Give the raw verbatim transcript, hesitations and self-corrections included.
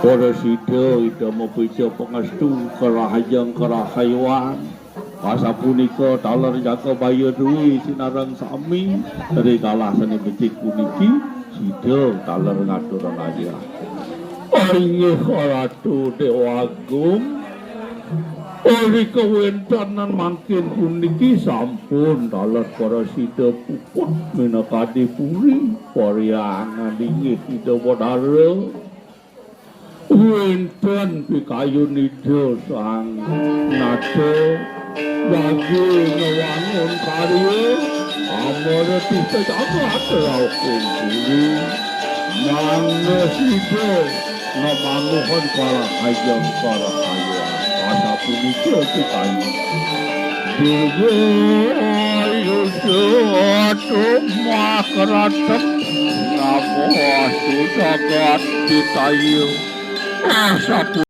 Para sida Ida mapija pangestu karahayeng karahayuan. Asapunika taler jaga baya duwi sinareng sami, rikala sane becik puniki sida taler ngaturang ayah. Inggih Ratu Dewa Agung, rika wentanan mangkin puniki sampun taler para sida puput minakadi puri, paryangan inggih Ida Batara. Wenten pikayun Ida Sang Nata bagi ngewangun karya amara tita jagat rauh kumpuli. Mangda sida ngemanguhan karahayeng karahayuan. Asapunika pikayun. Dirgayusa tumah ratem namo asu jagat pitaya. Asapunika